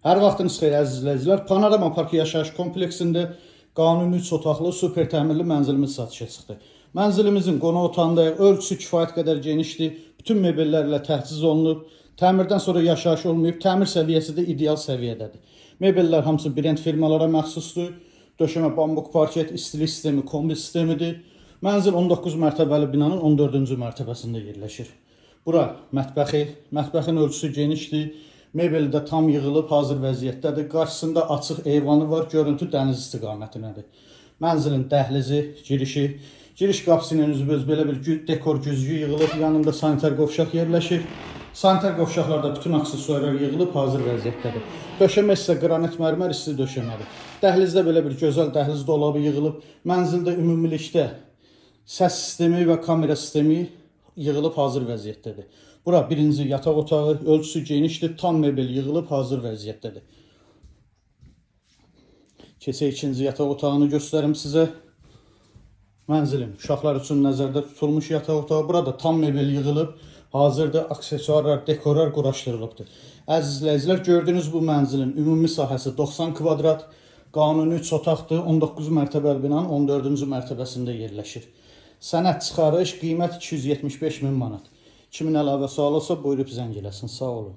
Hər vaxtınız xeyir, əziz izləyicilər. Panorama Parkı yaşayış kompleksində qanuni 3 otaqlı super təmirli mənzilimiz satışa çıxdı. Mənzilimizin qonaq otağındayıq. Ölçüsü kifayət qədər genişdir. Bütün mebellərlə təchiz olunub. Təmirdən sonra yaşayış olmayıb. Təmir səviyyəsi də ideal səviyyədədir. Mebellər hamısı brend firmalara məxsusdur. Döşəmə bambuq parket, istilik sistemi, kombi sistemidir. Mənzil 19 mərtəbəli binanın 14-cü mərtəbəsində yerləşir. Bura mətbəxi, mətbəxin ölçüsü genişdir. Mebeli də tam yığılıb, hazır vəziyyətdədir. Qarşısında açıq eyvanı var, görüntü dəniz istiqamətinədir. Mənzilin dəhlizi, girişi, giriş qapısı ilə üzbəüz belə bir dekor güzgü yığılıb, yanında sanitar qovşaq yerləşir. Sanitar qovşaqlarda bütün aksesuarlar yığılıb, hazır vəziyyətdədir. Döşəmə isə qranit mərmər isti döşəmədir. Dəhlizdə belə bir gözəl dəhliz dolabı yığılıb. Mənzildə ümumilikdə səs sistemi və kamera sistemi yığılıb, hazır vəziyyətdədir. Bura birinci yataq otağı, ölçüsü genişdir, tam mebel yığılıb, hazır vəziyyətdədir. Keçək ikinci yataq otağını göstərim sizə. Mənzilim uşaqlar üçün nəzərdə tutulmuş yataq otağı. Burada tam mebel yığılıb, hazırdır, aksesuarlar, dekorlar quraşdırılıbdır. Əziz izləyicilər, gördüyünüz bu mənzilin ümumi sahəsi 90 kvadrat, qanuni 3 otaqdır, 19 mərtəbəli binanın 14-cü mərtəbəsində yerləşir. Sənəd çıxarış, qiymət 275 min manat. Kimin əlavə sualı olsa buyurub zəng eləsin. Sağ olun.